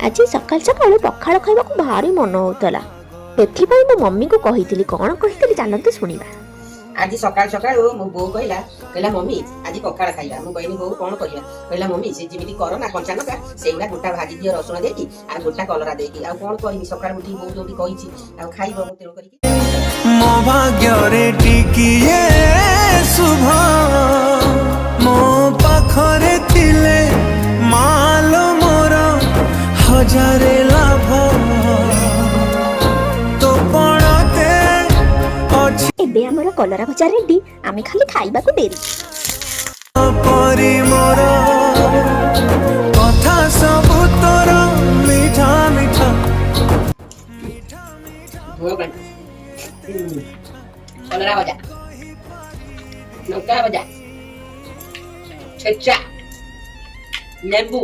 ଆଜି ସକାଳୁ ସକାଳୁ ପଖାଳ ଖାଇବାକୁ ଭାରି ମନ ହେଉଥିଲା। ସେଥିପାଇଁ ମୋ ମମିକୁ କହିଥିଲି। କ'ଣ କହିଥିଲି, ଚାଲନ୍ତୁ ଶୁଣିବା। ଆଜି ସକାଳୁ ସକାଳୁ ମୋ ବୋଉ କହିଲା, କହିଲା, "ମମି, ଆଜି ପଖାଳ ଖାଇବା।" ମୁଁ କହିଲି, "ବୋଉ, କଣ କରିବା?" କହିଲା, "ମମି, ସେ ଯେମିତି କର ନା କଞ୍ଚା ଲଙ୍କା, ସେଇଗୁଡ଼ା ଗୋଟା ଭାଜି ଦିଅ ରସୁଣ ଦେଇକି ଆଉ ଗୋଟା କଲରା ଦେଇକି।" ଆଉ କଣ କରିବି? ସକାଳୁ ଉଠିକି ବୋଉ ଯୋଉଠି କହିଛି ଆଉ ଖାଇବ ମୁଁ, ତେଣୁ କରିକି। ମୋ ଭାଗ୍ୟରେ ଟିକିଏ ଶୁଭ ମୋ ପାଖରେ ଥିଲେ ମାଲ ମୋର ହଜାରେ ଲାଭ, ତୋ ପଣତେ ଅଛି। ଏବେ ଆମର କଲରା ଭଜା ରେଡି, ଆମେ ଖାଲି ଖାଇବାକୁ ଡେରି। ପରି ମୋର କଥା ସବୁ ତୋର ମିଠା ମିଠା। ଝୋଳ ପାଣି, କଲରା ଭଜା, ଲଙ୍କା ଭଜା, ଛେଚା, ଲେମ୍ବୁ।